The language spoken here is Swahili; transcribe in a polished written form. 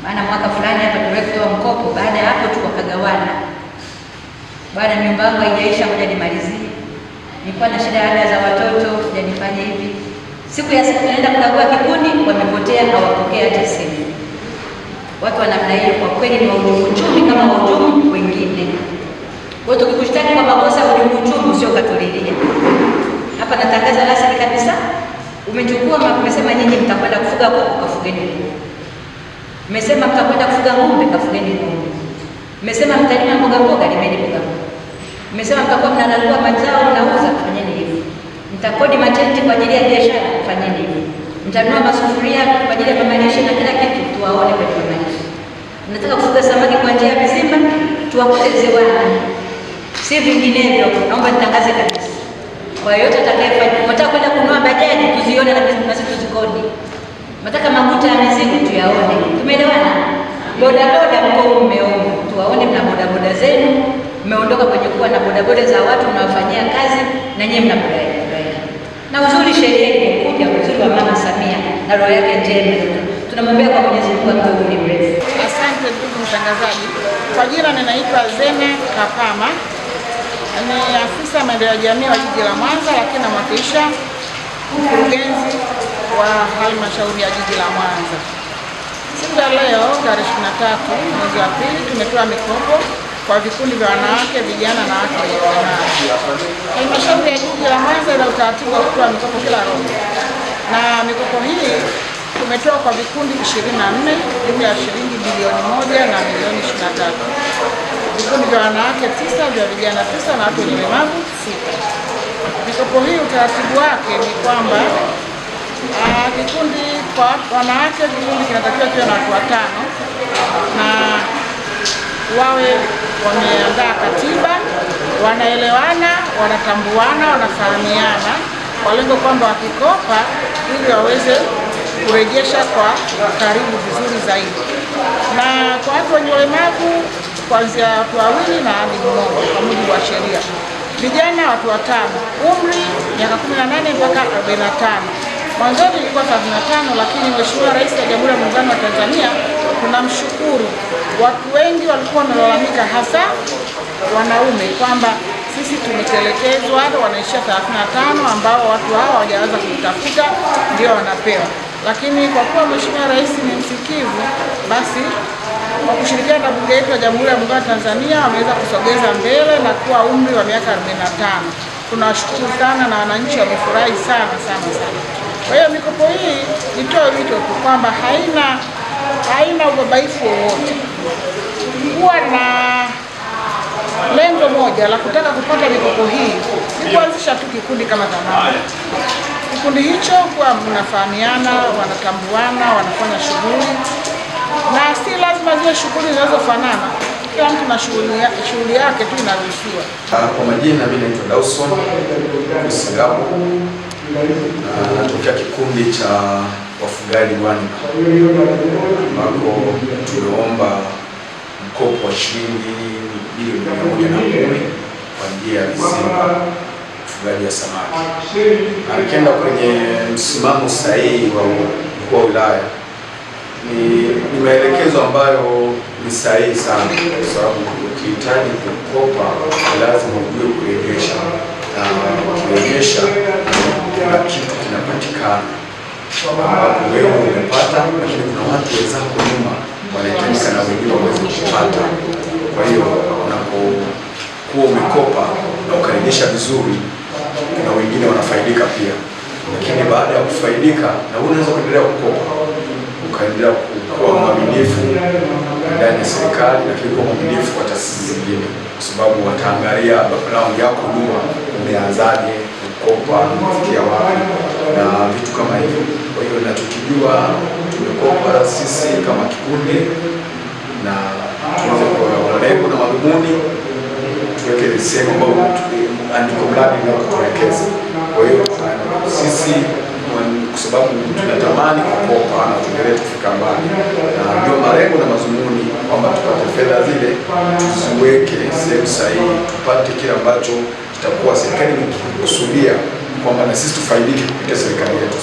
Maana mwaka fulani hapa tuliwahi kutoa mkopo, baada ya hapo tukakagawana. Bwana, nyumba yangu haijaisha, ngoja nimalizie. Nilikuwa na shida ya ada za watoto, ngoja nifanye hivi. Siku ya siku tunaenda kukagua kikundi, wamepotea, hawapokea hata simu. Watu wa namna hiyo kwa kweli ni wahujumu uchumi kama wahujumu wengine. Kwa hiyo tukikushtaki kwa makosa ya uhujumu uchumi, usio katulilia. Hapa natangaza rasmi kabisa, umechukua, umesema nyinyi mtakwenda kufuga kuku, kafugeni kuku. Mmesema mtakwenda kufuga ng'ombe, kafugeni ng'ombe. Mmesema mtalima mboga mboga, limeni mboga mboga. Mmesema mtakuwa mnanunua mazao mnauza, fanyeni hivyo. Mtakodi matenti kwa ajili ya biashara, fanyeni hivyo. Mtanunua masufuria kwa ajili ya mamalishe na kila kitu, tuwaone kwenye mamalishe. Mnataka kufuga samaki kwa njia ya vizimba, tuwakute ziwani, si vinginevyo. Naomba nitangaze kabisa, kwa yote atakayefanya, mnataka kwenda kununua bajaji, tuzione na sisi tuzikodi. Mnataka maguta ya mizigo, tuyaone. Tumeelewana? Bodaboda mko mmeomba, tuwaone mna bodaboda zenu, mmeondoka kwenye kuwa na bodaboda za watu mnawafanyia kazi, na nyinyi mna bodaboda. Na uzuri sheria imekuja, uzuri wa Mama Samia na roho yake njema, tunamwombea kwa Mwenyezi Mungu ampe umri mrefu. Asante ndugu mtangazaji. Kwa jina ninaitwa Zena Kapama, ni afisa maendeleo ya jamii wa jiji la Mwanza, lakini namwakilisha mkurugenzi wa halmashauri ya jiji la Mwanza. Siku ya leo tarehe 23 mwezi wa pili tumetoa mikopo kwa vikundi vya wanawake, vijana na watu wenye ulemavu. Halmashauri ya jiji la Mwanza ina utaratibu wa kutoa mikopo kila robo, na mikopo hii tumetoa kwa vikundi 24 jumla ya shilingi bilioni 1 na milioni 23. Vikundi vya wanawake 9, vya vijana 9 na watu wenye ulemavu 6. Mikopo hii utaratibu wake ni kwamba kikundi kwa wanawake, kikundi kinatakiwa kiwe na watu 5 na wawe wameandaa katiba, wanaelewana, wanatambuana, wanafahamiana, kwa lengo kwamba wakikopa ili waweze kurejesha kwa karibu vizuri zaidi. Na kwa watu wenye ulemavu kuanzia watu 2 na hadi 1 kwa mujibu wa sheria. Vijana watu 5, umri miaka 18 mpaka 45. Mwanzoni ilikuwa 35, lakini Mheshimiwa Rais wa Jamhuri ya Muungano wa Tanzania tunamshukuru. Watu wengi walikuwa wanalalamika, hasa wanaume, kwamba sisi tumetelekezwa, wanaishia 35 ambao watu hao hawajaweza kujitafuta ndio wanapewa. Lakini kwa kuwa Mheshimiwa Rais ni msikivu, basi kwa kushirikiana na Bunge letu la Jamhuri ya Muungano wa Tanzania wameweza kusogeza mbele na kuwa umri wa miaka 45. Tunawashukuru sana na wananchi wamefurahi sana sana sana. Kwa hiyo mikopo hii, nitoe wito tu kwamba haina ubabaifu wowote. Kuwa na lengo moja la kutaka kupata mikopo hii ni kuanzisha tu kikundi kama zamani. Kikundi hicho kuwa mnafahamiana, wanatambuana, wanafanya shughuli, na si lazima ziwe shughuli zinazofanana. Kila mtu na shughuli yake tu inaruhusiwa. Kwa majina mimi naitwa Dawson Kusingapo, natokea kikundi cha wafugaji Rwanda, ambako tumeomba mkopo wa shilingi bilioni 110 kwa njia ya vizimba ufugaji wa samaki. Nikienda kwenye msimamo sahihi wa mkuu wa wilaya, ni maelekezo ambayo ni sahihi sana, kwa sababu ukihitaji kukopa lazima ujue kurejesha, na ukirejesha kuna kitu kinapatikana ambapo wewe umepata, lakini kuna watu wenzako nyuma wanahitajika na wengine waweze kupata. Kwa hiyo unapokuwa umekopa na ukarejesha vizuri, kuna wengine wanafaidika pia, lakini baada ya kufaidika na wewe unaweza kuendelea kukopa, ukaendelea kuwa mwaminifu ndani ya serikali, lakini kuwa mwaminifu kwa taasisi zingine, kwa sababu wataangalia background yako nyuma, umeanzaje kukopa, umefikia wapi na vitu kama hivyo. Kwa hiyo nachokijua, tumekopa sisi kama kikundi na tuweze kwa lengo na madhumuni tuweke sehemu ambayo andiko mradi linalotuelekeza. Kwa hiyo sisi kwa sababu tunatamani kukopa na tuendelee kufika mbali, na ndio malengo na madhumuni kwamba tupate fedha zile tuziweke sehemu sahihi, tupate kile ambacho kitakuwa serikali imekusudia kwamba na sisi tufaidike kupitia serikali yetu.